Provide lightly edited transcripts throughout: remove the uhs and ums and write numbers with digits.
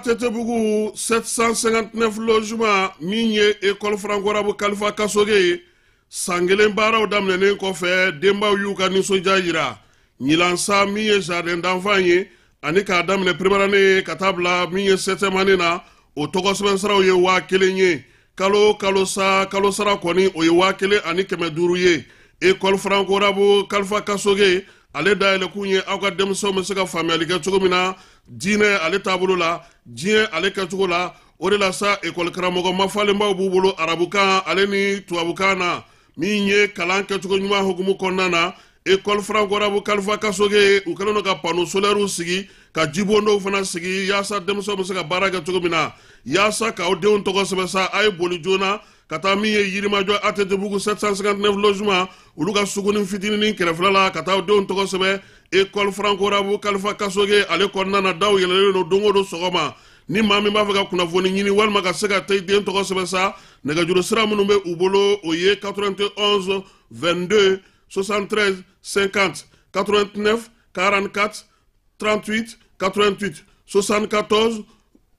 ATT-bugu 759 logements min ye école franco-arabe Kalifa Kasoge ye, san kelen baaraw daminɛnen kɔfɛ, denbaw y'u ka nisɔndiya yira. Ɲinan sa, min ye jardin d'enfant ye ani k'a daminɛ première année ka taa bila min ye septième année na, o tɔgɔ sɛbɛn siraw ye 1000 ye. Kalo kalo sa, kalo sara kɔni, o ye 1500 ye. École franco-arabe Kalifa Kasoge ale dayɛlɛkun ye aw ka denmisɛnw bɛ se ka faamuyali kɛ cogo min na diinɛ ale taabolo la, diɲɛ ale kɛcogo la. O de la sa, ekɔli karamɔgɔ mafalenbaw b'u bolo arabukan ale ni tubabukan na. Min ye kalan kɛcogo ɲuman hukumu kɔnɔna na, école franco-arabe Kalifa Kasoge, u kɛlen don ka panneau solaires sigi, ka jibondow fana sigi, yaasa denmisɛnw bɛ se ka baara kɛ cogo min na. Yaasa k'aw denw tɔgɔ sɛbɛn sa, a ye boli joona ka taa min ye Yirimajɔ ATT-bugu 759 logements, olu ka suguni fitininin kɛrɛfɛla la, ka taa denw tɔgɔ sɛbɛn école franco-arabe Kalifa Kasoge ale kɔnɔna na. Daw yɛlɛlen don don o don sɔgɔma. Ni maa min b'a fɛ ka kunnafoni ɲini walima ka se ka taa i den tɔgɔ sɛbɛn sa, nɛgɛjuru sira minnu bɛ u bolo, o ye 91 22 73 50, 89 44 38 88, 74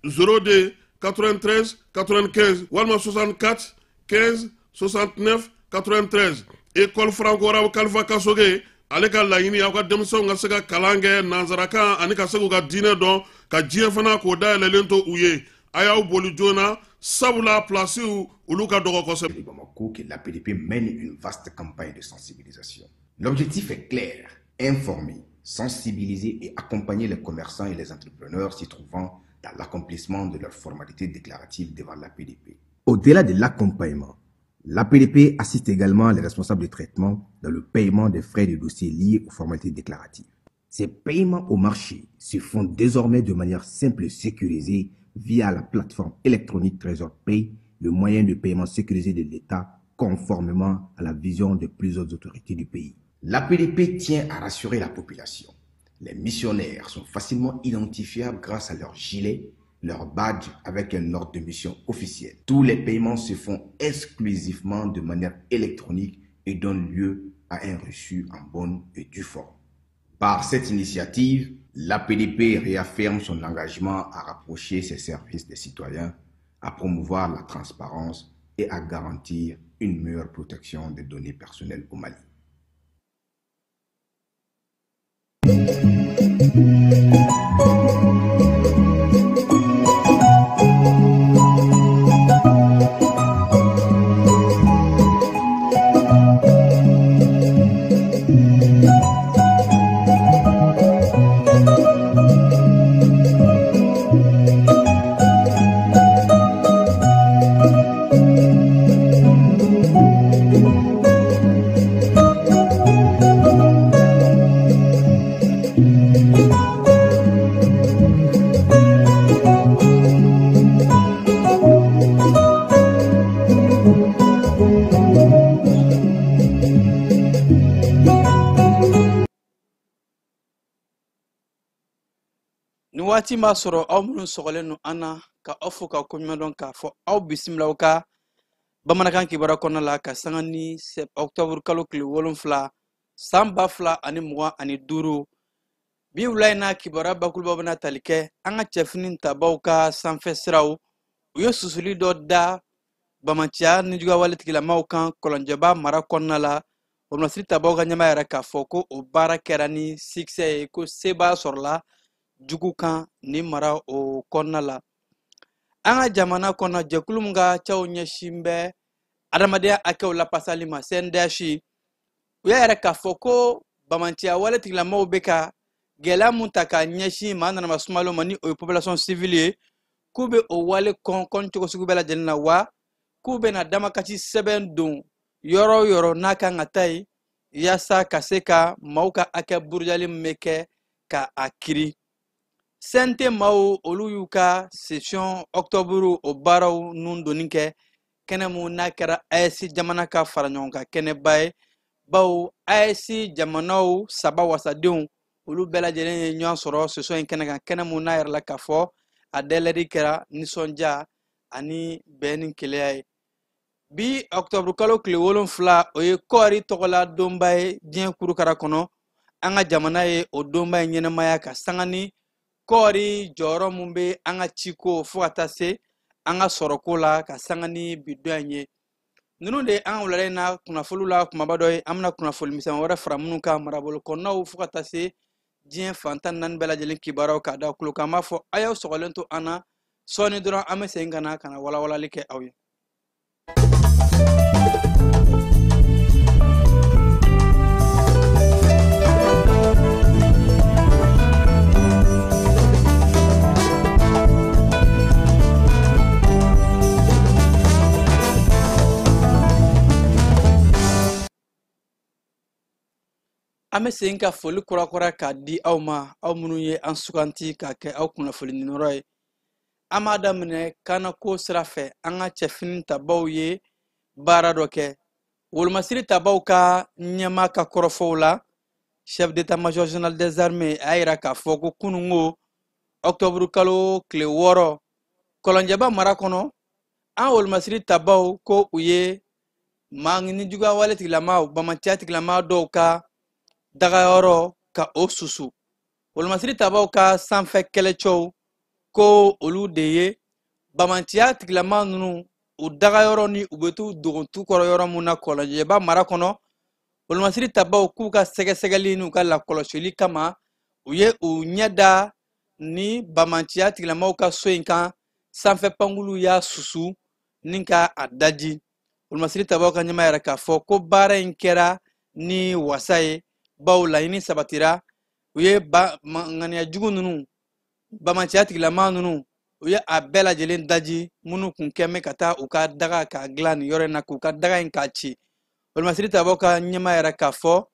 02 93 95 walima 64 15 69 93. École franco-arabe Kalifa Kasoge ale ka laɲini, aw ka denmisɛnw ka se ka kalan kɛ nansarakan ani ka se k'u ka diinɛ dɔn, ka diɲɛ fana k'o dayɛlɛlen to u ye. A y'aw boli joona, sabula pilasiw olu ka dɔgɔ kosɛbɛ. Bamako que l'APDP mène une vaste campagne de sensibilisation. L'objectif est clair: informer, sensibiliser et accompagner les commerçants et les entrepreneurs s'y trouvant dans l'accomplissement de leurs formalités déclaratives devant l'APDP. Au-delà de l'accompagnement, l'APDP assiste également les responsables de traitement dans le paiement des frais de dossier liés aux formalités déclaratives. Ces paiements au marché se font désormais de manière simple et sécurisée via la plateforme électronique Trésor Pay, le moyen de paiement sécurisé de l'État, conformément à la vision de plusieurs autorités du pays. L'APDP tient à rassurer la population. Les missionnaires sont facilement identifiables grâce à leur gilet, leur badge avec un ordre de mission officiel. Tous les paiements se font exclusivement de manière électronique et donnent lieu à un reçu en bonne et due forme. Par cette initiative, l'APDP réaffirme son engagement à rapprocher ses services des citoyens, à promouvoir la transparence et à garantir une meilleure protection des données personnelles au Mali. Nin waati b'a sɔrɔ aw minnu sɔgɔlen don an na, ka aw fo ka koɲuman dɔn, k'a fɔ aw bisimila aw ka bamanankan kibaruya kɔnɔna la, ka sanga ni octobre kalo tile 7 san 2025. Bi wula in na, kibaruya bakuruba bɛna tali kɛ an ka cɛfini tabaw ka sanfɛ siraw, u ye susuli dɔ da bamaciya nijuguya tigilamaw kan Kɔlɔnjɛba mara kɔnɔna la. O tabaw ka ɲɛmaa yɛrɛ k'a fɔ ko o baara kɛra ni succès ye, ko sebaa sɔrɔla jugu kan ni mara o kɔnɔna la. An ka jamana kɔnɔ, jɛkulu min ka cɛw ɲɛsin bɛ adamadenya hakɛw lapasali ma, CNDH, u y'a yɛrɛ k'a fɔ ko bamaciya wale tigilamɔgɔw bɛ ka gɛlɛya mun ta k'a ɲɛsin maa nanama sumalenw ma, ni o ye population civile ye, k'u bɛ o wale kɔn kɔn cogo sugu bɛɛ lajɛlen na, wa k'u bɛna damakasi sɛbɛn don yɔrɔ o yɔrɔ n'a kan ka taa yen, yaasa ka se ka maaw ka hakɛ burujali min bɛ kɛ ka a kiri. CNT maaw, olu y'u ka session octobre o baaraw nun donni kɛ kɛnɛ mun n'a kɛra AES jamana ka fara ɲɔgɔn kan kɛnɛba ye, bawo AES jamanaw saba wasadenw, olu bɛɛ lajɛlen ye ɲɔgɔn sɔrɔ session in kɛnɛ kan, kɛnɛ mun n'a yɛrɛ la k'a fɔ a dayɛlɛli kɛra nisɔndiya ani bɛn ni keleya ye. Bi octobre kalo tile 7, o ye kɔɔri tɔgɔla donba ye diɲɛ kurukara kɔnɔ. An ka jamana ye o donba in ɲɛnamaya ka sanga ni Kɔɔri jɔyɔrɔ mun bɛ an ka ciko fo ka taa se an ka sɔrɔko la ka sanga ni bi don in ye. Ninnu de ye an ka wulada in na kunnafoniw la kumaba dɔ ye. An bɛna kunnafoni misɛnman wɛrɛ fara minnu kan marabolo kɔnɔnaw fo ka taa se diɲɛ fan 14 bɛɛ lajɛlen kibaruyaw k'a da kulo kan. An b'a fɔ a y'aw sɔgɔlen to an na, sɔɔni dɔrɔn an bɛ segin ka na ka na walawalali kɛ aw ye. An bɛ segin ka foli kurakura k'a di aw ma, aw minnu ye an suganti k'a kɛ aw kunnafoni niyɔrɔ ye. An b'a daminɛ kanako sira fɛ. An ka cɛfini tabaw ye baara dɔ kɛ. Wolomasiri tabaw ka ɲɛmaa ka kɔrɔfɔw la, chef d'état-major général des armées a y'a yira k'a fɔ ko kununko octobre kalo tile 6 Kɔlɔnjɛba mara kɔnɔ, an wolomasiri tabaw ko u ye maa nijuguya wale tigilamaw, bamaciya tigilama dɔw ka dagayɔrɔ ka o susu. Wolomasiri tabaw ka sanfɛ kɛlɛcɛw ko olu de ye bamaciya tigilama ninnu u dagayɔrɔ ni u bɛ t'u dogo tu kɔrɔ yɔrɔ mun na Kɔlɔnjɛba mara kɔnɔ. Wolomasiri tabaw k'u ka sɛgɛsɛgɛli n'u ka lakɔlɔsili kama, u ye u ɲɛ da ni bamaciya tigilamaw ka so in kan. Sanfɛ pankulu y'a susu ni ka a daji. Wolomasiri tabaw ka ɲɛmaa yɛrɛ k'a fɔ ko baara in kɛra ni wasa ye, bawo laɲini sabatira. U ye ŋaniya jugu ninnu, bamaciya tigilama ninnu, u ye a bɛɛ lajɛlen daji minnu kun kɛn bɛ ka taa u ka daga k'a dilan nin yɔrɔ in na, k'u ka daga in k'a ci. Wolomasiri tabaw ka ɲɛmaa yɛrɛ k'a fɔ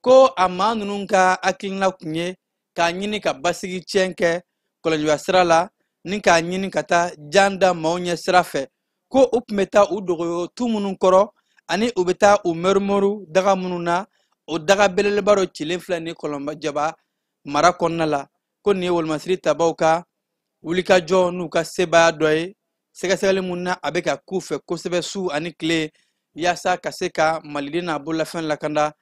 ko a maa ninnu ka hakilina kun ye k'a ɲini ka basigi tiɲɛ kɛ Kɔlɔnjɛba sira la, ni k'a ɲini ka taa jan da maaw ɲɛ sira fɛ, ko u tun bɛ taa u dogo tu minnu kɔrɔ ani u bɛ taa u mɛrumɛru daga minnu na, o daga belebeleba dɔ cilen filɛ ni Kɔlɔnjɛba mara kɔnɔna la. Ko nin ye wolomasiri tabaw ka wulikajɔ n'u ka sebaaya dɔ ye, sɛgɛsɛgɛli mun na a bɛ ka k'u fɛ kosɛbɛ su ani tile, yaasa ka se ka maliden n'a bololafɛn lakanda.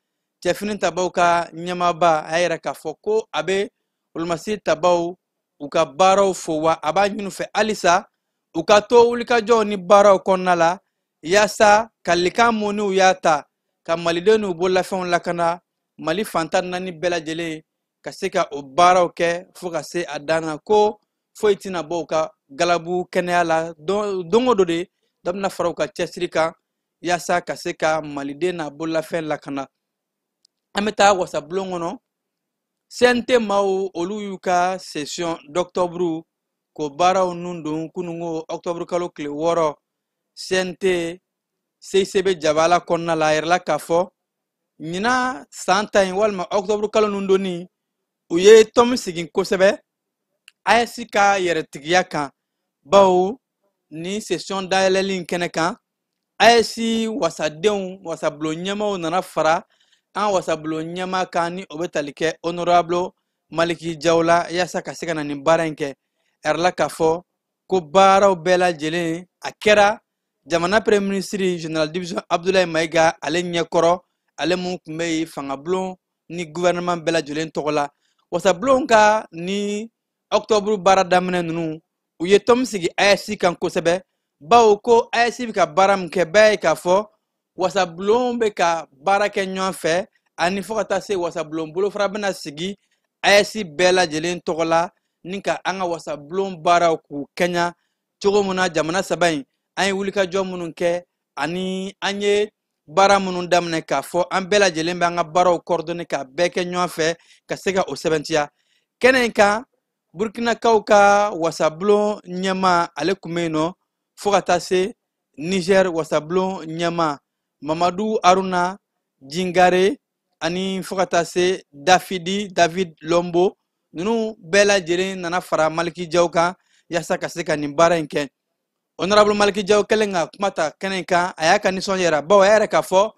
Cɛfini tabaw ka ɲɛmaaba a y'a yira k'a fɔ ko a bɛ wolomasiri tabaw u ka baaraw fo, wa a b'a ɲini u fɛ halisa u ka to wulikajɔw ni baaraw kɔnɔna la, yaasa ka lekan mun n'u y'a ta ka maliden n'u bololafɛnw lakana Mali fan 14 bɛɛ lajɛlen ka se ka o baaraw kɛ fo ka se a dan na, ko foyi tɛna bɔ u ka galabu kɛnɛya la. Don o don de dɔ bɛna fara u ka cɛsiri kan yaasa ka se ka maliden n'a bololafɛn lakana. An bɛ taa wasabulon kɔnɔ. CNT maaw olu y'u ka session d'octobre k'o baaraw nun don kununko octobre kalo tile 6 CNT CICB jabala kɔnɔna la. A yirala k'a fɔ ɲinan san ta in walima octobre kalo nun donni, u ye tɔn sigi kosɛbɛ AES ka yɛrɛtigiya kan, bawo ni session dayɛlɛli in kɛnɛ kan, AES wasadenw wasabulon ɲɛmaaw nana fara an wasabulon ɲɛmaa kan ni o bɛ tali kɛ honorable Maliki Jaw la, yaasa ka se ka na nin baara in kɛ. A yirala k'a fɔ ko baaraw bɛɛ lajɛlen a kɛra jamana premier ministre général division Abdoulaye Maïga ale ɲɛkɔrɔ, ale mun tun bɛ yen fangabulon ni gouvernement bɛɛ lajɛlen tɔgɔ la. Wasabulon ka ni octobre baara daminɛ ninnu, u ye tɔn sigi AES kan kosɛbɛ, bawo ko AES bɛ ka baara min kɛ, bɛɛ ye k'a fɔ wasabulon bɛ ka baara kɛ ɲɔgɔn fɛ, ani fo ka taa se wasabulon bolofara bɛna sigi AES bɛɛ lajɛlen tɔgɔ la, ni ka an ka wasabulon baaraw k'u kɛɲa cogo min na. Jamana saba in, an ye wulikajɔ minnu kɛ ani an ye baara minnu daminɛ, k'a fɔ an bɛɛ lajɛlen bɛ an ka baaraw coordonner k'a bɛɛ kɛ ɲɔgɔn fɛ ka se ka o sɛbɛntiya. Kɛnɛ in kan, Burkinakaw ka wasabulon ɲɛmaa ale tun bɛ yen nɔ, fo ka taa se Niger wasabulon ɲɛmaa Mamadu Aruna Jingare, ani fo ka taa se Dafidi David Lombo. Ninnu bɛɛ lajɛlen nana fara Maliki Jaw kan yaasa ka se ka nin baara in kɛ. Honorable Maliki Jaw kɛlen ka kuma ta kɛnɛ in kan, a y'a ka nisɔndiya yira, bawo a yɛrɛ k'a fɔ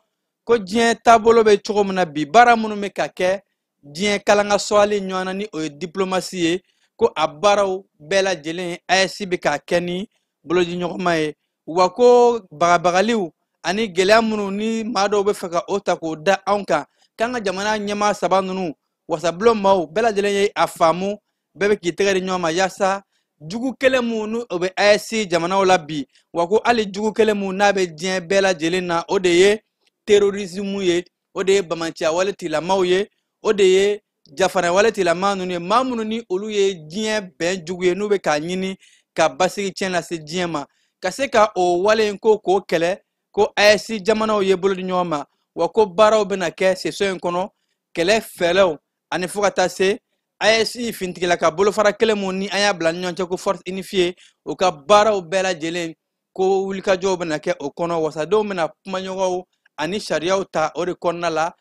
ko diɲɛ taabolo bɛ cogo min na bi, baara minnu bɛ ka kɛ diɲɛ kalanka sɔrɔli ɲɔgɔn na ni o ye diplomasi ye, ko a baaraw bɛɛ lajɛlen AES bɛ k'a kɛ ni bolodiɲɔgɔnma ye, wa ko bagabagaliw ani gɛlɛya minnu ni maa dɔw bɛ fɛ ka o ta k'o da anw kan, k'an ka jamana ɲɛmaa saba ninnu wasabulon maaw bɛɛ lajɛlen ye a faamu Bɛɛ bɛ k'i tɛgɛ di ɲɔgɔn ma yaasa jugu kɛlɛ mun n'o bɛ AES jamanaw la bi, wa ko hali jugu kɛlɛ mun n'a bɛ diɲɛ bɛɛ lajɛlen na, o de ye terrorisme ye, o de ye bamanciya wale tigilamaw ye, o de ye jafana wale tigilama ninnu ye, maa minnu ni olu ye diɲɛ bɛn jugu ye, n'u bɛ k'a ɲini ka basigi tiɲɛ lase diɲɛ ma, ka se ka o wale in ko k'o kɛlɛ. Ko AES jamanaw ye bolo di ɲɔgɔn ma, wa ko baaraw bɛna kɛ session in kɔnɔ, kɛlɛ fɛɛrɛw ani fo ka taa se AES fintigila ka bolofara kelen mun ni an y'a bila ni ɲɔgɔn cɛ ko force unifiée, o ka baaraw bɛɛ lajɛlen ko wulikajɔw bɛna kɛ o kɔnɔ. Wasadenw bɛna kumaɲɔgɔnw ani sariyaw ta o de kɔnɔna la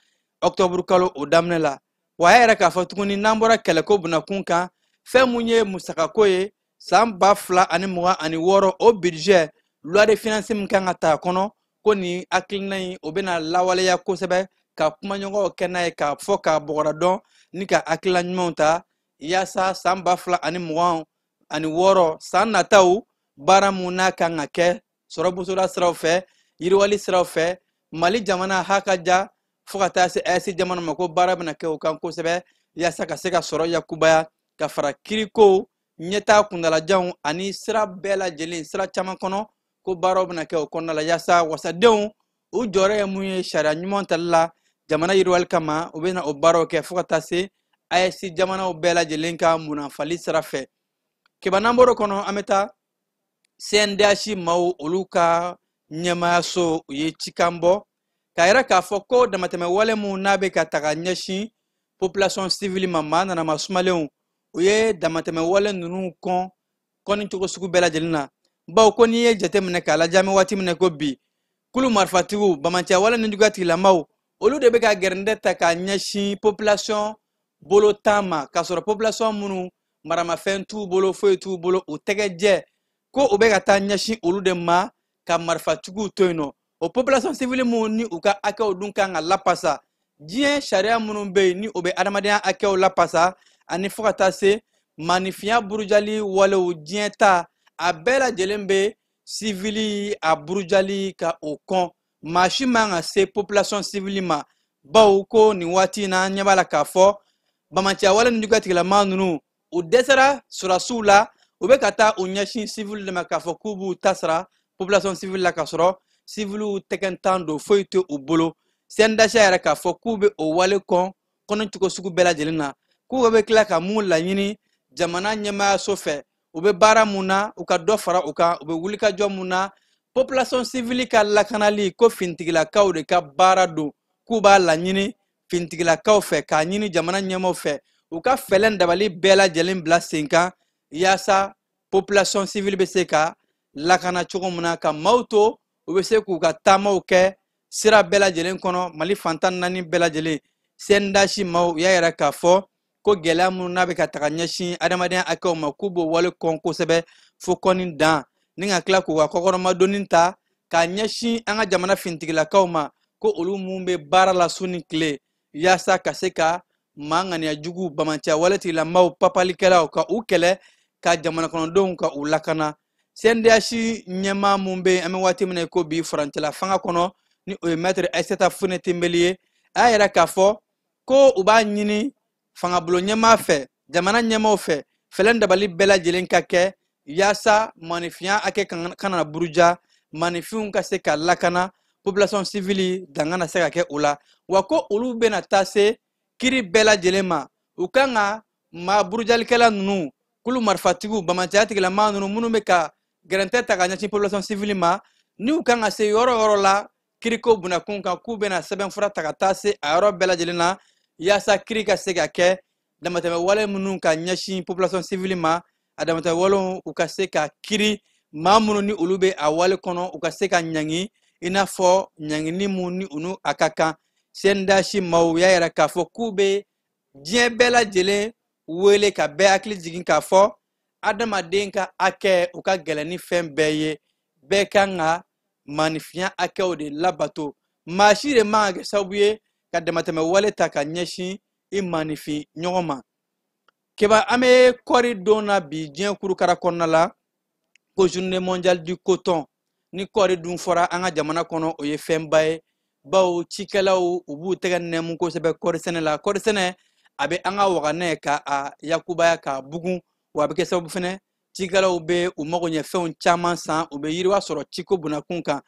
octobre kalo o daminɛ la. Wa a yɛrɛ k'a fɔ tuguni, n'an bɔra kɛlɛko bunakun kan, fɛn mun ye musakako ye san 2026, o budget loi de finance min kan ka ta a kɔnɔ, ko nin hakilina in o bɛna lawaleya kosɛbɛ, ka kumaɲɔgɔnw kɛ n'a ye, k'a fɔ k'a bɔgɔra dɔn ni ka hakilina ɲumanw ta yaasa san 2026 san nataw baara mun n'a kan ka kɛ sɔrɔ bosoda siraw fɛ, yiriwali siraw fɛ, Mali jamana ha ka ja fo ka taa se AES jamana ma, ko baara bɛna kɛ o kan kosɛbɛ yaasa ka se ka sɔrɔ yakubaya, ka fara kiriko ɲɛtaa kundalajanw ani sira bɛɛ lajɛlen, sira caman kɔnɔ, ko baaraw bɛna kɛ o kɔnɔna la yaasa wasadenw u jɔyɔrɔ ye mun ye sariya ɲuman tali la jamana yiriwali kama, u bɛna o baaraw kɛ fo ka taa se AES jamanaw bɛɛ lajɛlen ka munafali sira fɛ. Keba, n'an bɔr'o kɔnɔ, an bɛ taa CNDH maaw, olu ka ɲɛmaayaso, u ye cikan bɔ k'a yira k'a fɔ ko damatɛmɛ wale mun n'a bɛ ka taga ɲɛsin population civile ma, maa nanama sumalenw, u ye damatɛmɛ wale ninnu kɔn kɔnni cogo sugu bɛɛ lajɛlen na, bawo ko n'i ye jateminɛ k'a lajɛ, an bɛ waati min na ko bi, kulu marifatigiw, bamanciya wale ni juguya tigilamaw, olu de bɛ ka gɛrɛndɛ ta k'a ɲɛsin population bolo tan ma, k'a sɔrɔ population minnu maramafɛn t'u bolo, foyi t'u bolo, u tɛgɛ jɛ, ko u bɛ ka taa ɲɛsin olu de ma ka marifatigiw to yen nɔ. O population civile mun ni u ka hakɛw dun kan ka lapasa, diɲɛ sariya minnu bɛ yen ni o bɛ adamadenya hakɛw lapasa ani fo ka taa se maanifinya burujali walew, diɲɛ ta a bɛɛ lajɛlen bɛ civili a burujali ka o kɔn. Maa si man ka se population civile ma, bawo ko nin waati in na, an ɲɛ b'a la k'a fɔ bamanciya wale ni juguya tigilamaa ninnu, u dɛsɛra sɔrɔdasiw la, u bɛ ka taa u ɲɛsin civil de ma k'a fɔ k'u b'u ta sara population civile la, k'a sɔrɔ civiliw tɛgɛntan don, foyi tɛ u bolo. CNDH yɛrɛ k'a fɔ k'u bɛ o wale kɔn kɔnɔ cogo sugu bɛɛ lajɛlen na, k'u bɛ tila ka mun laɲini jamana ɲɛmaayaso fɛ, u bɛ baara mun na, u ka dɔ fara u kan, u bɛ wulikajɔ mun na, population civile ka lakanali, ko fintigilakaw de ka baara don, k'u b'a laɲini fintigilakaw fɛ, k'a ɲini jamana ɲɛmaaw fɛ, u ka fɛɛrɛ dabali bɛɛ lajɛlen bila sen kan yaasa population civile bɛ se ka lakana cogo min na, ka maaw to u bɛ se k'u ka taamaw kɛ sira bɛɛ lajɛlen kɔnɔ Mali fantan naani bɛɛ lajɛlen. CNDH maaw u y'a yira k'a fɔ ko gɛlɛya minnu n'a bɛ ka taga ɲɛsin adamadenya hakɛw ma, k'u b'o wale kɔn kosɛbɛ fo kɔni dan, ni ka tila k'u ka kɔkɔrɔmadonni ta k'a ɲɛsin an ka jamana fintigilakaw ma, ko olu mun bɛ baara la su ni tile yaasa ka se ka maa ŋaniya jugu, bamanciya wale tigilamaaw, papalikɛlaw, ka u kɛlɛ, ka jamana kɔnɔdenw ka u lakana. CNDH ɲɛmaa mun bɛ yen an bɛ waati min na ko bi furancɛla fanga kɔnɔ, ni o ye maître Aïssata Fune Tembeli ye, a y'a yira k'a fɔ ko u b'a ɲini fangabulon ɲɛmaa fɛ, jamana ɲɛmaaw fɛ, fɛɛrɛ dabali bɛɛ lajɛlen ka kɛ yaasa maanifinya hakɛ kana buruja, maanifinw ka se ka lakana, population civile dan kana se ka kɛ o la, wa ko olu bɛna taa se kiri bɛɛ lajɛlen ma. U kan ka maa burujalikɛla ninnu, kulu marifatigiw, bamanciya tigilamaa ninnu minnu bɛ ka gɛrɛntɛ ta ka ɲɛsin population civile ma, n'u kan ka se yɔrɔ o yɔrɔ la kiriko bunakun kan, k'u bɛna sɛbɛnfura ta ka taa se a yɔrɔ bɛɛ lajɛlen na yaasa kiri ka se ka kɛ damatɛmɛ wale minnu ka ɲɛsin population civile ma, a damatɛmɛ walew u ka se ka kiri, maa minnu ni olu bɛ a wale kɔnɔ u ka se ka ɲangi i n'a fɔ ɲangini mun ni u n'u a ka kan. CNDH maaw y'a yira k'a fɔ k'u bɛ diɲɛ bɛɛ lajɛlen wele ka bɛɛ hakili jigin k'a fɔ adamaden ka hakɛ u ka gɛlɛn ni fɛn bɛɛ ye, bɛɛ kan ka maanifinya hakɛw de labato, maa si de man ka kɛ sababu ye ka damatɛmɛ wale ta ka ɲɛsin i maanifin ɲɔgɔn ma. Keba, an bɛ kɔɔri don na bi diɲɛ kurukara kɔnɔna la, ko journée mondiale du coton. Ni kɔɔri dun fɔra an ka jamana kɔnɔ, o ye fɛnba ye, bawo cikɛlaw u b'u tɛgɛ nɛmu kosɛbɛ kɔɔri sɛnɛ la. Kɔɔri sɛnɛ A bɛ an ka waganɛ ka a yakubaya k'a bugun, wa a bɛ kɛ sababu fɛnɛ cikɛlaw bɛ u mago ɲɛ fɛnw caman san, u bɛ yiriwa sɔrɔ ciko bunakun kan.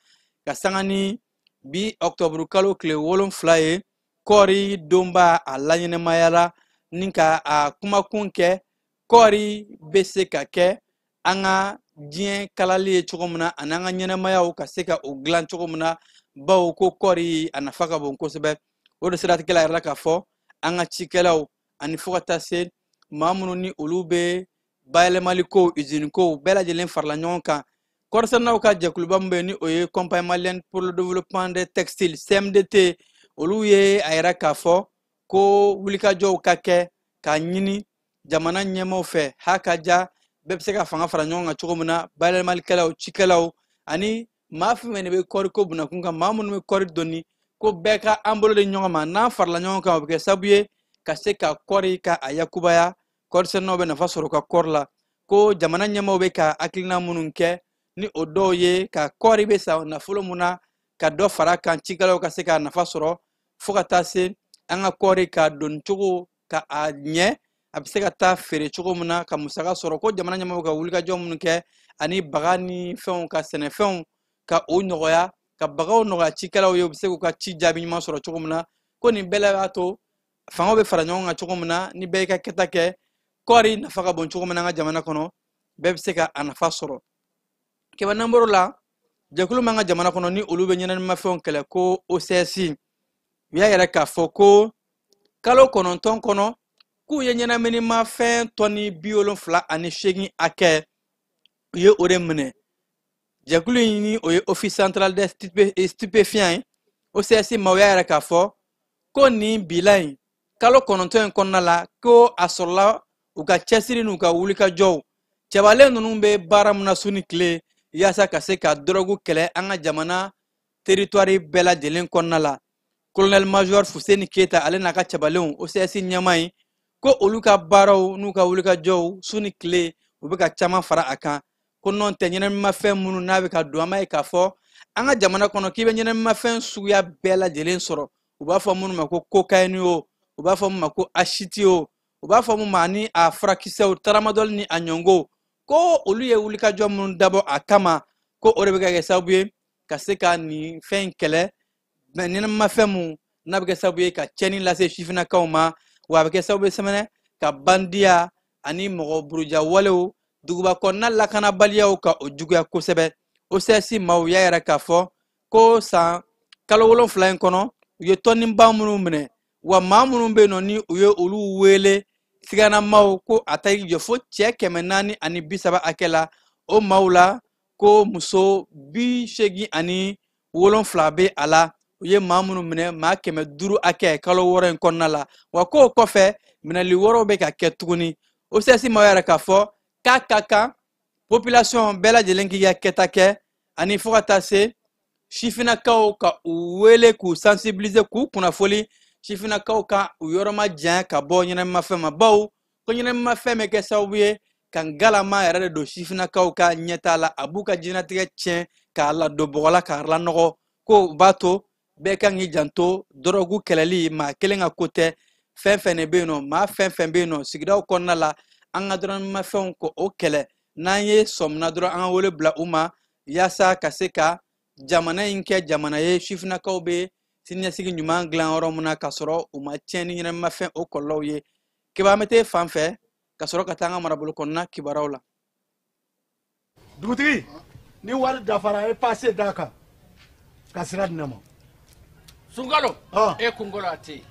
Ka sanga ni bi ɔkutɔburu kalo tile 7 ye, kɔɔri donba a laɲɛnɛmayara ni ka a kumakun kɛ kɔɔri bɛ se ka kɛ an ka diɲɛ kalali ye cogo min na, ani an ka ɲɛnɛmayaw ka se ka o dilan cogo min na, bawo ko kɔɔri a nafa ka bon kosɛbɛ. O de siratigɛ la yɛrɛ la k'a fɔ an ka cikɛlaw ani fo ka taa se maa minnu ni olu bɛ bayɛlɛmaliko, usiniko bɛɛ lajɛlen farala ɲɔgɔn kan. Kɔɔrisɛnɛnaw ka jɛkuluba min bɛ yen ni o ye Compagnie malienne pour le développement des textiles CMDT, olu ye a yira k'a fɔ ko wulikajɔw ka kɛ k'a ɲini jamana ɲɛmaaw fɛ ha ka ja bɛɛ bɛ se ka fanga fara ɲɔgɔn kan cogo min na, bayɛlɛmalikɛlaw, cikɛlaw ani maa fɛn fɛn de bɛ kɔɔriko bunakun kan, maa minnu bɛ kɔɔri doni, ko bɛɛ ka an bolo di ɲɔgɔn ma. N'an farala ɲɔgɔn kan, o bɛ kɛ sababu ye ka se ka kɔɔri ka a yakubaya, kɔɔrisɛnɛnaw bɛ nafa sɔrɔ u ka kɔɔri la. Ko jamana ɲɛmaaw bɛ ka hakilina minnu kɛ ni o dɔw ye ka kɔɔri bɛ san nafolo mun na ka dɔ fara kan, cikɛlaw ka se ka nafa sɔrɔ, fo ka taa se an ka kɔɔri ka doni cogo ka a ɲɛ, a bɛ se ka taa feere cogo min na ka musaka sɔrɔ. Ko jamana ɲɛmaaw ka wulikajɔ minnu kɛ ani baga ni fɛnw ka sɛnɛfɛnw ka o nɔgɔya, ka bagaw nɔgɔya cikɛlaw ye, u bɛ se k'u ka ci jaabi ɲuman sɔrɔ cogo min na. Ko nin bɛɛ la b'a to fangaw bɛ fara ɲɔgɔn kan cogo min na, ni bɛɛ y'i ka kɛta kɛ, kɔɔri nafa ka bon cogo min na an ka jamana kɔnɔ, bɛɛ bɛ se ka a nafa sɔrɔ. Kɛmɛ naani bɔr'o la, jɛkulu min ka jamana kɔnɔ ni olu bɛ ɲɛnaminimafɛnw kɛlɛ ko OCS, u y'a yira k'a fɔ ko kalo 9 kɔnɔ k'u ye ɲɛnaminimafɛn tɔni 78 hakɛ, u ye o de minɛ. Jɛkulu in ni o ye Office central des stupéfiants ye, OCS maaw y'a yira k'a fɔ ko nin bila in kalo 9 in kɔnɔna la, ko a sɔrɔla u ka cɛsiri n'u ka wulikajɔw. Cɛbalen ninnu bɛ baara min na su ni tile yaasa ka se ka dɔrɔgu kɛlɛ an ka jamana territoire bɛɛ lajɛlen kɔnɔna la. Colonel Major Fuseni Keita ale n'a ka cɛbalenw OCS ɲɛmaa ye, ko olu ka baaraw n'u ka wulikajɔw su ni tile u bɛ ka caman fara a kan. Ko nɔn tɛ ɲɛnaminimafɛn minnu n'a bɛ ka don, an b'a ye k'a fɔ an ka jamana kɔnɔ k'i bɛ ɲɛnaminimafɛn suguya bɛɛ lajɛlen sɔrɔ. U b'a fɔ minnu ma ko cocaïne o, u b'a fɔ minnu ma ko achiti o, u b'a fɔ minnu ma ani a furakisɛw tramadol ni a ɲɔngo. Ko olu ye wulikajɔ minnu dabɔ a kama, ko o de bɛ ka kɛ sababu ye ka se ka nin fɛn in kɛlɛ. Ɲɛnaminimafɛn mun n'a bɛ kɛ sababu ye ka tiɲɛni lase sifinnakaw ma, wa a bɛ kɛ sababu ye sɛmɛnɛ ka bandiya ani mɔgɔ buruja walew, duguba kɔnɔna lakanabaliyaw ka o juguya kosɛbɛ. OCS maaw y'a yira k'a fɔ ko san kalo 7 in kɔnɔ, u ye tɔnniba minnu minɛ, wa maa minnu bɛ yen nɔ ni u ye olu wele siganamaw, ko a ta jɔ fo cɛ 430 hakɛ la. O maaw la ko muso 87 bɛ a la. U ye maa minnu minɛ maa 500 hakɛ kalo 6 in kɔnɔna la, wa k'o kɔfɛ minɛli wɛrɛw bɛ ka kɛ tuguni. OCS maaw y'a yira k'a fɔ k'a ka kan population bɛɛ lajɛlen k'i ka kɛta kɛ, ani fo ka taa se sifinnakaw ka u wele k'u sensibiliser, k'u kunnafoli sifinnakaw ka u yɔrɔ ma janya ka bɔ ɲɛnaminimafɛn ma, bawo ko ɲɛnaminimafɛn bɛ kɛ sababu ye ka ngalama yɛrɛ de don sifinnakaw ka ɲɛtaa la, a b'u ka diɲɛlatigɛ tiɲɛ k'a ladon bɔgɔ la k'a lanɔgɔ. Ko o b'a to bɛɛ kan k'i janto dɔrɔgu kɛlɛli maa kelen ka ko tɛ, fɛn fɛn de bɛ yen nɔ, maa fɛn fɛn bɛ yen nɔ sigidaw kɔnɔna la, an ka dɔrɔmafɛnw ko o kɛlɛ. N'an ye sɔmina dɔrɔn an ka wele bila u ma yaasa ka se ka jamana in kɛ jamana ye sifinnakaw bɛ siniɲɛsigi ɲuman dilan yɔrɔ min na, k'a sɔrɔ u ma tiɲɛ ni ɲɛnaminimafɛn o kɔlɔlɔw ye. Keba, an bɛ t'e fan fɛ ka sɔrɔ ka taa an ka marabolo kɔnɔna kibaruyaw la. Dugutigi, ni wari dafara, e passe d'a kan ka sira di ne ma. Sunkalo, e kunkolo a tɛ yen.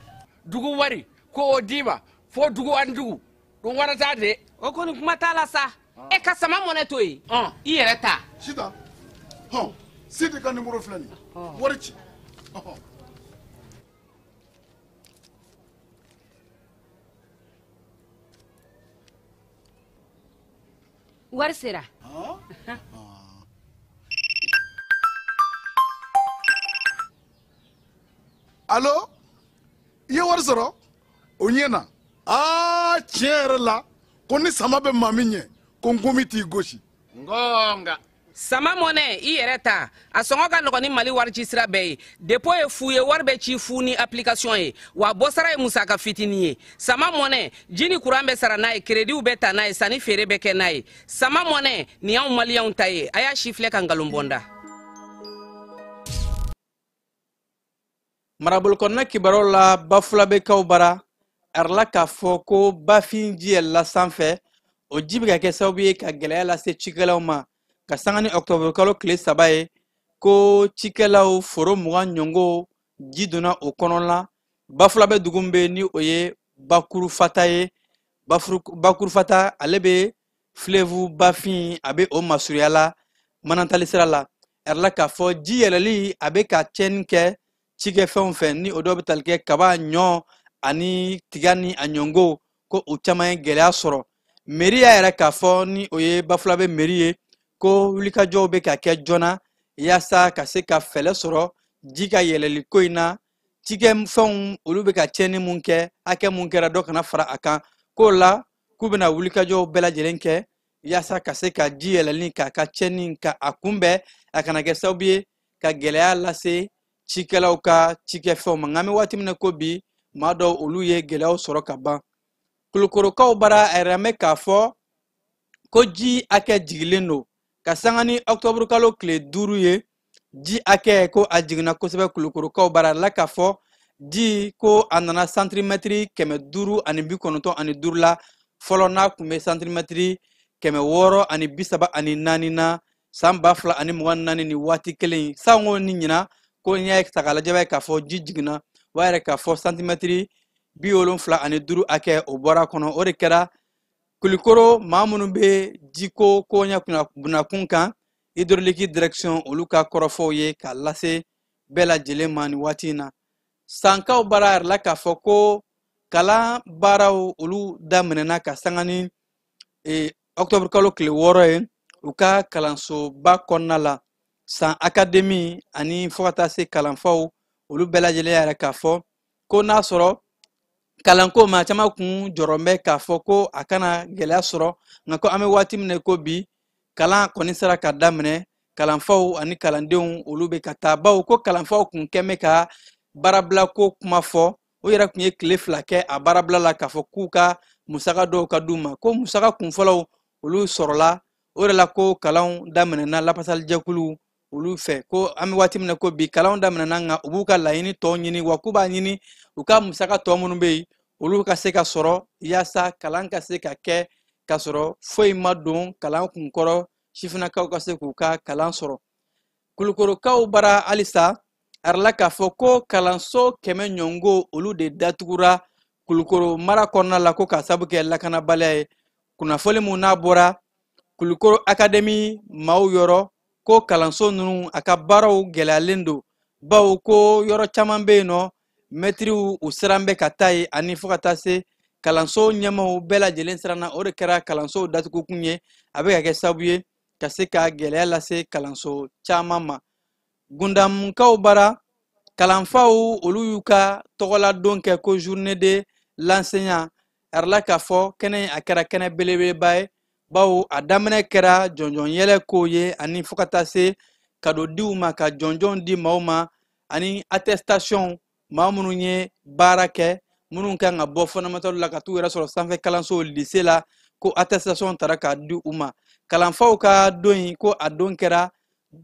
Dugu wari ko o d'i ma fo dugu ani dugu dun wara t'a de. O kɔni kuma t'a la sa. E ka sama mɔnɛ to yen, i yɛrɛ ta. Sitan, hɔn, Sidi ka numéro filɛ nin ye, wari ci. Wari sera. Alo, i ye wari sɔrɔ? O ɲɛ na. Aa, tiɲɛ yɛrɛ la, ko ni sama bɛ maa min ɲɛ, ko nkomi t'i gosi. Ngonga. Sama Money i yɛrɛ ta, a sɔngɔ ka nɔgɔn ni Mali wari ci sira bɛɛ ye. Dépôt ye fu ye, wari bɛ ci fu ni application ye, wa bɔsara ye musaka fitinin ye. Sama Money, ji ni kuran bɛ sara n'a ye, créditw bɛ ta n'a ye, sanni feere bɛ kɛ n'a ye. Sama Money nin y'anw maliyɛnw ta ye, a y'a si filɛ ka nkalon bɔ n da. Marabolo kɔnɔna kibaruyaw la, Bafulabɛkaw bara a yirala k'a fɔ ko bafin ji yɛlɛla sanfɛ, o ji bɛ ka kɛ sababu ye ka gɛlɛya lase cikɛlaw ma. Ka sanga ni ɔkutɔburu kalo tile 3 ye, ko cikɛlaw foro 20 ɲɔgɔn ji donna o kɔnɔna. Bafulabɛ dugu min bɛ yen ni o ye Bakurufata ye, Bakurufata ale bɛ fleuve bafin, a bɛ o masurunya la Manantali sira la. A yirala k'a fɔ ji yɛlɛli a bɛ ka tiɲɛni kɛ cikɛfɛnw fɛ, ni o dɔw bɛ tali kɛ kaba, ɲɔ ani tiga ni a ɲɔngo, ko u caman ye gɛlɛya sɔrɔ. Mairie y'a yɛrɛ k'a fɔ ni o ye Bafulabɛ mairie ye, ko wulikajɔw bɛ ka kɛ joona yaasa ka se ka fɛɛrɛ sɔrɔ ji ka yɛlɛli ko in na. Cikɛfɛnw olu bɛ ka tiɲɛni mun kɛ, hakɛ mun kɛra dɔ kana fara a kan, k'o la k'u bɛna wulikajɔw bɛɛ lajɛlen kɛ yaasa ka se ka ji yɛlɛli k'a ka tiɲɛni ka a kunbɛn, a kana kɛ sababu ye ka gɛlɛya lase cikɛlaw ka cikɛfɛnw ma. Nka an bɛ waati min na ko bi, maa dɔw olu ye gɛlɛyaw sɔrɔ ka ban. Kulukorokaw bara a yɛrɛ mɛn k'a fɔ ko ji hakɛ jigilen don. Ka sanga ni ɔkutɔburu kalo tile 5 ye, ji hakɛ ko a jiginna kosɛbɛ Kulukorokaw bara la, k'a fɔ ji ko a nana santimɛtiri 595 la, fɔlɔ n'a tun bɛ santimɛtiri 634 na san 2024 ni waati kelen in. Sango ni ɲina ko n'i y'a ta k'a lajɛ, b'a ye k'a fɔ ji jiginna, o b'a yɛrɛ k'a fɔ santimɛtiri 75 hakɛ o bɔra a kɔnɔ. O de kɛra Kulukoro maa minnu bɛ jiko koɲɛ bunakun kan, hydraulique direction olu ka kɔrɔfɔw ye k'a lase bɛɛ lajɛlen ma nin waati in na. Sankaw bara a yirala k'a fɔ ko kalan baaraw olu daminɛna ka sanga ni ɔkutɔburu kalo tile 6 ye u ka kalansoba kɔnɔna la. San akademi ani fo ka taa se kalanfaw olu bɛɛ lajɛlen y'a yira k'a fɔ ko n'a sɔrɔ kalanko maa caman kun jɔrɔ bɛ k'a fɔ ko a kana gɛlɛya sɔrɔ, nka ko an bɛ waati min na ko bi kalan kɔni sera ka daminɛ, kalanfaw ani kalandenw olu bɛ ka taa, bawo ko kalanfaw kun kɛn bɛ ka baarabila ko kuma fɔ. O yɛrɛ kun ye tile 2 kɛ a baarabila la k'a fɔ k'u ka musaka dɔw ka d'u ma, ko musaka kunfɔlɔw olu sɔrɔla, o de la ko kalanw daminɛna lafasalijɛkulu olu fɛ. Ko an bɛ waati min na ko bi kalanw daminɛna, nka u b'u ka laɲini tɔw ɲini, wa k'u b'a ɲini u ka musaka tɔ minnu bɛ yen olu ka se ka sɔrɔ yaasa kalan ka se ka kɛ k'a sɔrɔ foyi ma don kalan kun kɔrɔ, sifinnakaw ka se k'u ka kalan sɔrɔ. Kulukorokaw bara halisa a yirala k'a fɔ ko kalanso 100 ɲɔngo olu de datugura Kulukoro mara kɔnɔna la, ko k'a sabu kɛ lakanabaliya ye. Kunnafoni mun n'a bɔra Kulukoro akademi maaw yɔrɔ, ko kalanso ninnu a ka baaraw gɛlɛyalen don, bawo ko yɔrɔ caman bɛ yen nɔ mɛtiriw u siran bɛ ka taa yen, ani fo ka taa se kalanso ɲɛmaaw bɛɛ lajɛlen siranna. O de kɛra kalansow datugukun ye, a bɛ ka kɛ sababu ye ka se ka gɛlɛya lase kalanso caman ma. Gundamukaw bara kalanfaw olu y'u ka tɔgɔladon kɛ ko journée de l'enseignant. A yirala k'a fɔ kɛnɛ in a kɛra kɛnɛ belebeleba ye, bawo a daminɛ kɛra jɔnjɔn yɛlɛ ko ye, ani fo ka taa se kado diw ma, ka jɔnjɔn di maaw ma, ani attestation maa minnu ye baara kɛ, minnu kan ka bɔ fondamental la ka t'u yɛrɛ sɔrɔ sanfɛ kalanso lycée la, ko attestation tara k'a di u ma. Kalanfaw ka don in ko a don kɛra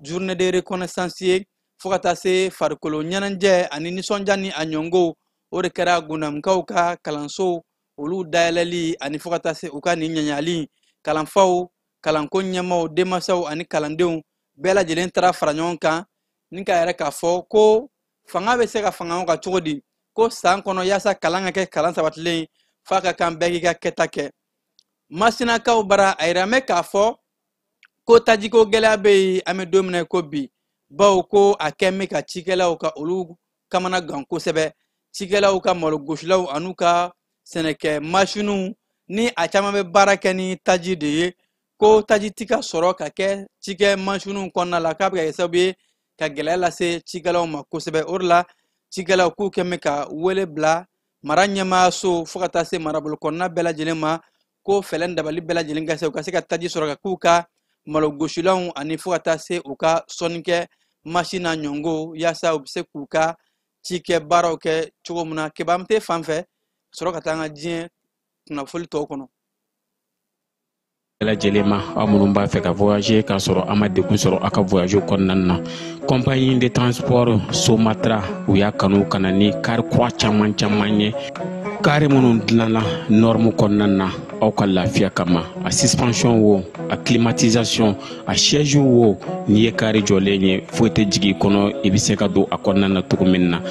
journée de reconnaissance ye, fo ka taa se farikolo ɲɛnajɛ ani nisɔndiya ni a ɲɔngow, o de kɛra Gundamukaw ka kalansow olu dayɛlɛli, ani fo ka taa se u ka nin ɲaɲali. Kalanfaw, kalanko ɲɛmaaw, denmansaw ani kalandenw bɛɛ lajɛlen taara fara ɲɔgɔn kan ni k'a yɛrɛ k'a fɔ ko fanga bɛ se ka fanga ɲɔgɔn kan cogo di, ko san kɔnɔ yaasa kalan ka kɛ kalan sabatilen ye, f'a ka kan bɛɛ k'i ka kɛta kɛ. Masinakaw bara a yira mɛ k'a fɔ ko tajiko gɛlɛya bɛ yen an bɛ don min na ko bi, bawo ko a kɛ bɛ ka cikɛlaw ka olu kamana gan kosɛbɛ. Cikɛlaw ka malogosilaw an'u ka sɛnɛkɛ masiniw ni a caman bɛ baara kɛ ni taji de ye, ko taji ti ka sɔrɔ ka kɛ cikɛ masiniw kɔnɔna la, k'a bɛ ka kɛ sababu ye ka gɛlɛya lase cikɛlaw ma kosɛbɛ. O de la cikɛlaw k'u kɛ bɛ ka wele bila mara ɲɛmaayaso fo ka taa se marabolo kɔnɔna bɛɛ lajɛlen ma, ko fɛɛrɛ dabali bɛɛ lajɛlen ka se u ka se ka taji sɔrɔ ka k'u ka malogosilanw ani fo ka taa se u ka sɔnnikɛ masin na ɲɔngo yaasa u bɛ se k'u ka cikɛ baaraw kɛ cogo min na. Keba an tɛ fan fɛ sɔrɔ ka taa an ka diɲɛ kunnafoli tɔw kɔnɔ. Bɛɛ lajɛlen ma, aw minnu b'a fɛ ka voyager k'a sɔrɔ a ma degun sɔrɔ a ka voyage kɔnɔna na, compagnie de transport Somatra u y'a kanu ka na ni kari kura caman caman ye, kari minnu dilanna norme kɔnɔna na aw ka lafiya kama. A suspension wo, a climatisation, a siège wo, n'i ye kari jɔlen ye foyi tɛ jigin i kɔnɔ, i bɛ se ka don a kɔnɔna na cogo min na.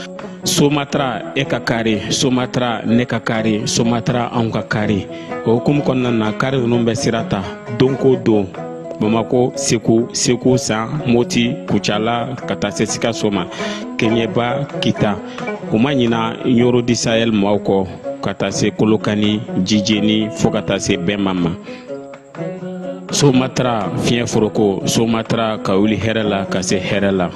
Somatra e ka kari, Somatra ne ka kari, Somatra anw ka kari. O hukumu kɔnɔna na, kari ninnu bɛ sira ta don ko don Bamako, Segu, Segu San, Moti, Kucala ka taa se Sikaso ma, Kɛɲɛba, Kita. U ma ɲina Ɲoro du Sahel maaw kɔ ka taa se Kolokani, Jijeni fo ka taa se Bɛnma ma. Somatra fiɲɛ foroko, Somatra ka wuli hɛrɛ la ka se hɛrɛ la.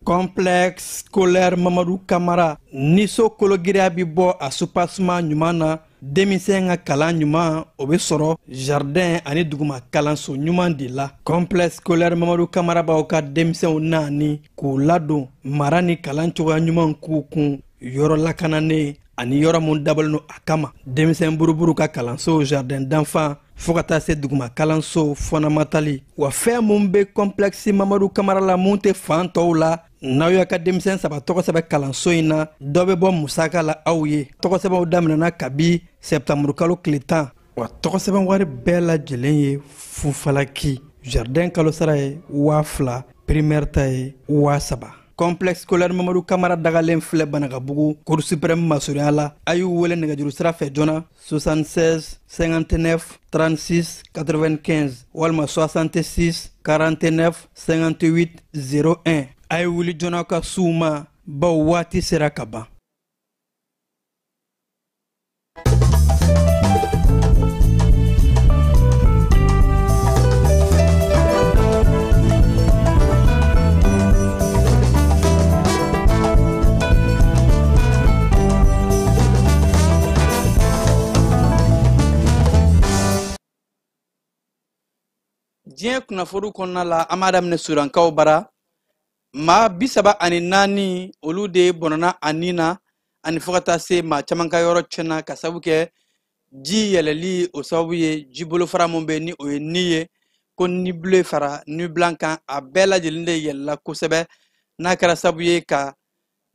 Complexe scolaire Mamadou Kamara ni so kologiriya bi bɔ a soubassement ɲuman na, denmisɛn ka kalan ɲuman o bɛ sɔrɔ jardin ani duguma kalanso ɲuman de la. Complexe scolaire Mamadou Kamara b'aw ka denmisɛnw naani k'u ladon mara ni kalan cogoya ɲuman k'u kun yɔrɔ lakananen ani yɔrɔ mun dabɔlen don a kama. Denmisɛn buruburu ka kalanso jardin d'enfants fo ka taa se duguma kalanso fondamental. Wa fɛn mun bɛ complexe Mamadou Kamara la mun tɛ fan tɔw la, n'aw y'a ka denmisɛn 3 tɔgɔ sɛbɛn kalanso in na, dɔ bɛ bɔ musaka la aw ye. Tɔgɔ sɛbɛnw daminɛna kabi septembre kalo tile 10. Wa tɔgɔ sɛbɛn wari bɛɛ lajɛlen ye fufalaki. Jardin kalo sara ye 2000, primaire ta ye 3000. Complexe scolaire Mamadou Kamara dagalen filɛ Banakabugu Cour suprême masurunya la. A y'u wele nɛgɛjuru sira fɛ joona 76 59 36 95 walima 66 49 58 01. A ye wuli joona ka s'u ma bawo waati sera ka ban. Diɲɛ kunnafoniw kɔnɔna la, an b'a daminɛ Sudankaw bara. Maa 34 olu de bɔnna a nin na ani fo ka taa se maa caman ka yɔrɔ tiɲɛna ka sababu kɛ ji yɛlɛli o sababu ye. Ji bolofara mun bɛ ni o ye ni ye ko ni bleu fara ni blanc kan, a bɛɛ lajɛlen de yɛlɛla kosɛbɛ, n'a kɛra sababu ye ka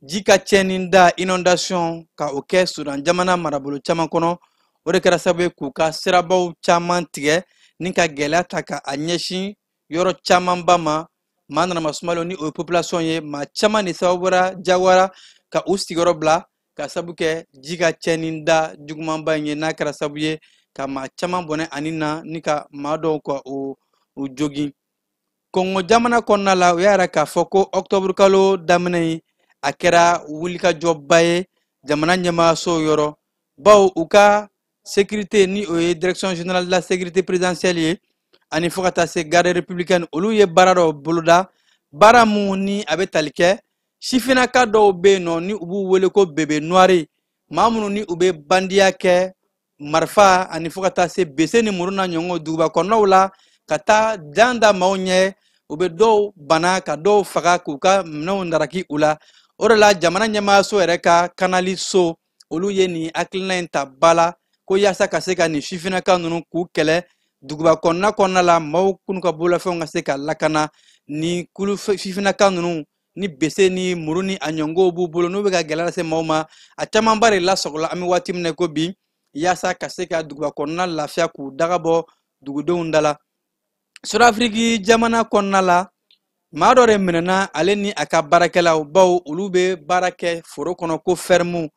ji ka tiɲɛni da inondation ka o kɛ Sudan jamana marabolo caman kɔnɔ. O de kɛra sababu ye k'u ka sirabaw caman tigɛ ni ka gɛlɛya ta ka a ɲɛsin yɔrɔ camanba ma. Maa nana masumalo ni o ye population ye, maa caman de sababu bɔra jagoyara ka u sigiyɔrɔ bila ka sababu kɛ ji ka tiɲɛni da jugumanba in ye, n'a kɛra sababu ye ka maa caman bɔnɛ ani na ni ka maa dɔw ka o jogin. Kɔngɔ jamana kɔnɔna la, u y'a yira k'a fɔ ko octobre kalo daminɛ in a kɛra wulikajɔba ye jamana ɲɛmaayaso yɔrɔ, bawo u ka sécurité ni o ye direction générale de la sécurité présidentielle ye ani fo ka taa se garde républicaine, olu ye baara dɔw boloda, baara mun ni a bɛ tali kɛ sifinnaka dɔw bɛ yen nɔ ni u b'u wele ko bébé noir, maa minnu ni u bɛ bandiya kɛ marifa ani fo ka taa se bese ni muru na ɲɔgɔn duguba kɔnɔnaw la ka taa jan da maaw ɲɛ, u bɛ dɔw bana ka dɔw faga k'u ka minɛnw naraki u la. O de la jamana ɲɛmaayaso yɛrɛ ka kanali so olu ye nin hakilina in ta ba la ko yaasa ka se ka nin sifinnaka ninnu k'u kɛlɛ duguba kɔnɔna la, maaw k'u ka bolofɛnw ka se ka lakana ni kulu sifinnaka ninnu ni bese ni muru ni a ɲɔngow b'u bolo n'u bɛ ka gɛlɛya lase maaw ma. A camanba de lasɔgɔla an bɛ waati min na ko bi, yaasa ka se ka duguba kɔnɔna lafiya k'u daga bɔ dugudenw da la. Sudafiriki jamana kɔnɔna la, maa dɔ de minɛna ale ni a ka baarakɛlaw, bawo olu bɛ baara kɛ foro kɔnɔ ko fɛrimu.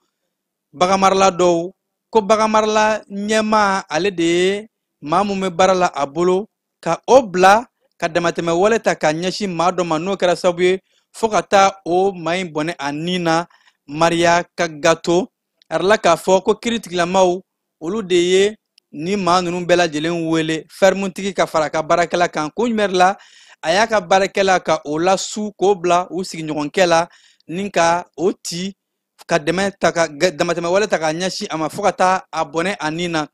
Baganmarala dɔw ko baganmarala ɲɛmaa ale de ye maa mun bɛ baara la a bolo ka o bila ka damatɛmɛ wale ta ka ɲɛsin maa dɔ ma, n'o kɛra sababu ye fo ka taa o maa in bɔnɛ a nin na. Maria Kagato a yirala k'a fɔ ko kiiritigilamaw olu de ye ni maa ninnu bɛɛ lajɛlen wele fɛrimutigi ka fara a ka baarakɛla kan. Kun jumɛn de la a y'a ka baarakɛla ka o lasu k'o bila u sigiɲɔgɔnkɛ la ni ka o ci ka dɛmɛ ta ka damatɛmɛ wale ta ka ɲɛsin a ma fo ka taa a bɔnɛ a nin na.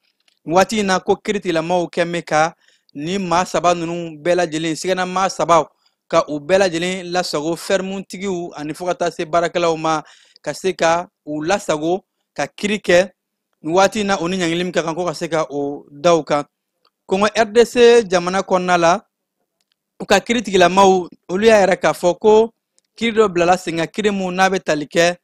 Waati in na ko kiiritigilamaw kɛn bɛ ka Ni maa saba ninnu bɛɛ lajɛlen sigana maa saba ka u bɛɛ lajɛlen lasago fɛrɛmutigiw ani fo ka taa se baarakɛlaw ma ka se ka u lasago ka kiri kɛ nin waati in na, o ni ɲangili min ka kan ko ka se ka o da u kan. Kongo RDC jamana kɔnɔna la, u ka kiritigilamaw olu y'a yɛrɛ k'a fɔ ko kiri dɔ bilala sen kan, kiri mun n'a bɛ tali kɛ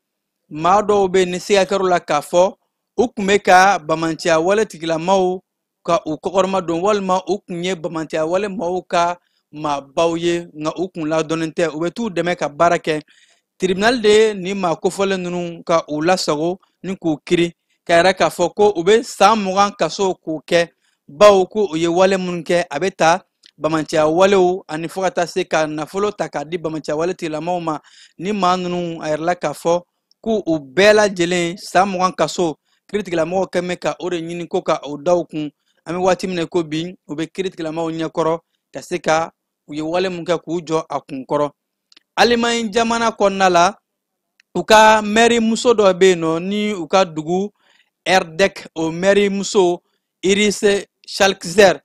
maa dɔw bɛ yen ni siga kɛr'u la k'a fɔ u tun bɛ ka bamanciya wale tigilamaw ka u kɔkɔrɔma don, walima u tun ye bamanciya wale maaw ka maabaw ye, nka u kun ladɔnnen tɛ, u bɛ t'u dɛmɛ ka baara kɛ. Tribunal de ni maa kofɔlen ninnu ka u lasago ni k'u kiri ka yɛrɛ k'a fɔ ko u bɛ san 20 kaso k'o kɛ, bawo ko u ye wale minnu kɛ a bɛ ta bamanciya walew ani fo ka taa se ka nafolo ta k'a di bamanciya wale tigilamaw ma. Ni maa ninnu a yɛrɛla k'a fɔ k'u u bɛɛ lajɛlen san 20 kaso, kiiritigɛlamɔgɔw kɛn bɛ ka o de ɲini ko ka o da u kun. An bɛ waati min na ko bi, u bɛ kiiritigɛlamɔgɔw ɲɛkɔrɔ ka se ka u ye wale mun kɛ k'u jɔ a kun kɔrɔ. Alimaɲi jamana kɔnɔna la, u ka mɛri muso dɔ bɛ yen nɔ ni u ka dugu Erdek, o mɛri muso Iris Schalkzer,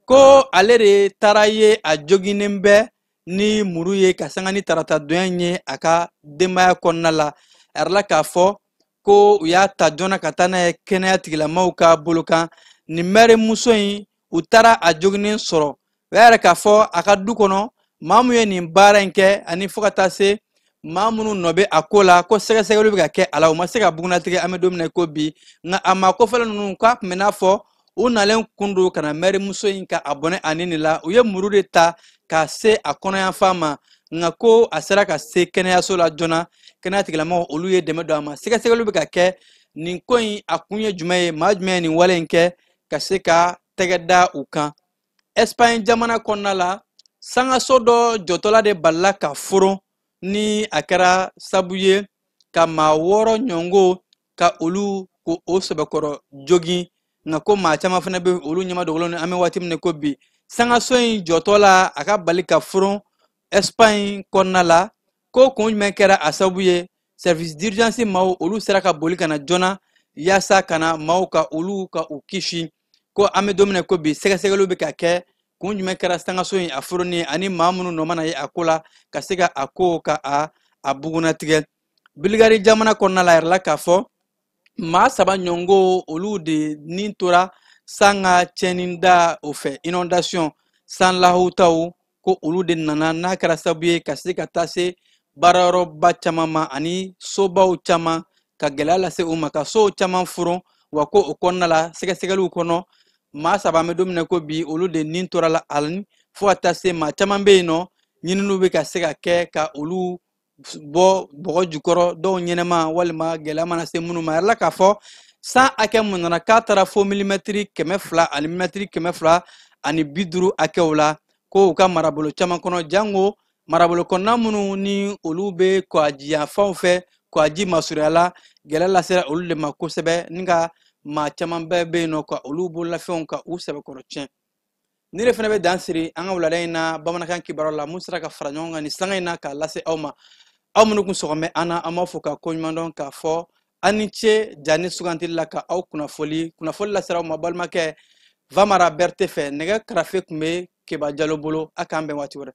ko ale de taara ye a joginnen bɛ ni muru ye ka sanga ni tarata donya in ye a ka denbaya kɔnɔna la. A yɛrɛla k'a fɔ ko u y'a ta joona ka taa n'a ye kɛnɛya tigilamaaw ka bolo kan. Nin mɛri muso in, u taara a joginnen sɔrɔ, u y'a yɛrɛ k'a fɔ a ka du kɔnɔ maa mun ye nin baara in kɛ ani fo ka taa se maa minnu nɔ bɛ a ko la, ko sɛgɛsɛgɛliw bɛ ka kɛ a la, u ma se ka bugunnatigɛ an bɛ don min na ko bi. Nka a maa kofɔlen ninnu k'a tun bɛ n'a fɔ u nalen kun don ka na mɛri muso in ka a bɔnɛ a ni la, u ye muru de ta ka se a kɔnɔyanfan ma, nka ko a sera ka se kɛnɛyaso la joona, kɛnɛya tigilamɔgɔw olu ye dɛmɛ don a ma. Sɛgɛsɛgɛliw bɛ ka kɛ nin ko in a kun ye jumɛn ye, maa jumɛn ye nin wale in kɛ ka se ka tɛgɛ da u kan. Espagne jamana kɔnɔna la, sangaso dɔ jɔtɔla de balila ka foron ni a kɛra sabu ye ka maa 6 ɲɔngo ka olu ko o sɛbɛkɔrɔ jogin, nka ko maa caman fana bɛ olu ɲɛma dogolen an bɛ waati min na ko bi. Sangaso in jɔtɔ la a ka bali ka foron Espagne kɔnɔna la, ko kun jumɛn kɛra a sababu ye, service d'urgence maaw olu sera ka boli ka na joona yaasa ka na maaw ka olu ka u kisi. Ko an bɛ don min na ko bi, sɛgɛsɛgɛliw bɛ ka kɛ kun jumɛn kɛra sangaso in a foronni ani maa minnu nɔ mana ye a ko la ka se ka a ko ka a bugunnatigɛ. Bulgari jamana kɔnɔna la, a yɛrɛla k'a fɔ maa 3 ɲɔngo olu de ni tora san ka tiɲɛni da o fɛ, inondation san lahawutaw ko olu de nana n'a kɛra sababu ye ka se ka taa se baarayɔrɔba caman ma ani sobaw caman ka gɛlɛya lase u ma, ka sow caman furon. Wa ko o kɔnɔna la sɛgɛsɛgɛliw kɔnɔ maa 3 an bɛ don min na ko bi olu de ni tora la ani fo ka taa se maa caman bɛ yen nɔ ɲininiw bɛ ka se ka kɛ ka olu bɔ bɔgɔ jukɔrɔ, dɔw ɲɛnɛma walima gɛlɛya mana se minnu ma. A yɛrɛ la k'a fɔ san hakɛ mun nana k'a taara fo milimɛtiri 200 ani milimɛtiri 250 hakɛw la, ko u ka marabolo caman kɔnɔ, jango marabolo kɔnɔna minnu ni olu bɛ kɔjiyanfanw fɛ, kɔji masurunya la, gɛlɛya lasera olu de ma kosɛbɛ, ni ka maa caman bɛɛ bɛ yen nɔ ka olu bololafɛnw ka u sɛbɛkɔrɔ tiɲɛ. Ni de fana bɛ dan siri an ka wulada in na bamanankan kibaruyaw la mun sera ka fara ɲɔgɔn kan nin sanga in na k'a lase aw ma. Aw minnu kun sɔgɔmɛ an na, an b'aw fo ka koɲuman dɔn k'a fɔ aw ni ce ja ni sugantili la ka aw kunnafoli. Kunnafoli lasera aw ma balimakɛ Vamara Berthe fɛ, nɛgɛ karafe tun bɛ Keba Jalo bolo. A k'an bɛn waati wɛrɛ.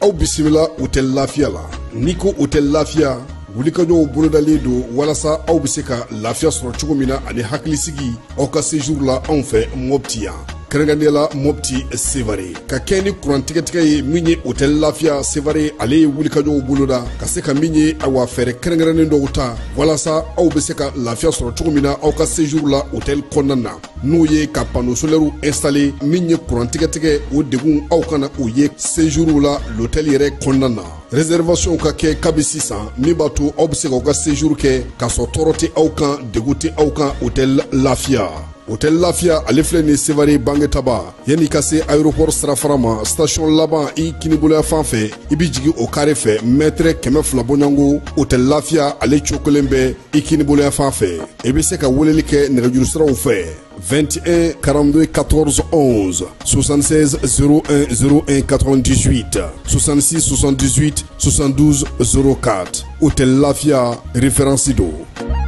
Aw bisimila Hôtel Lafiya la. N'i ko Hôtel Lafiya, wulikajɔw bolodalen don walasa aw bɛ se ka lafiya sɔrɔ cogo min na ani hakilisigi aw ka séjour la anw fɛ Mopti yan, kɛrɛnkɛrɛnnenya la Mopti Sevare. Ka kɛ ni kuran tigɛtigɛ ye min ye Hôtel Lafiya Sevare, ale ye wulikajɔw boloda ka se ka min ye awa fɛɛrɛ kɛrɛnkɛrɛnnen dɔw ta walasa aw bɛ se ka lafiya sɔrɔ cogo min na aw ka séjour la hôtel kɔnɔna na, n'o ye ka panneau solaire installé min ye kuran tigɛtigɛ o degun aw kana o ye séjour la l'hôtel yɛrɛ kɔnɔna na. Réservation ka kɛ kabi sisan min b'a to aw bɛ se k'aw ka séjour kɛ k'a sɔrɔ tɔɔrɔ tɛ aw kan, degun tɛ aw kan Hôtel Lafiya. Hôtel Lafiya, ale filɛ nin Sevare Bangetaba, yanni ka se aéroport sirafara ma, station laban i kiniboloya fan fɛ, i bɛ jigin o kare fɛ, mètre 200 bɔɲɔgɔnko. Hôtel Lafiya, ale cokolen bɛ i kiniboloya fan fɛ. I bɛ se ka weleli kɛ nɛgɛjuru siraw fɛ: 21 42 14 11, 76 01 01 98, 66 78 72 04. Hôtel Lafiya, référence don.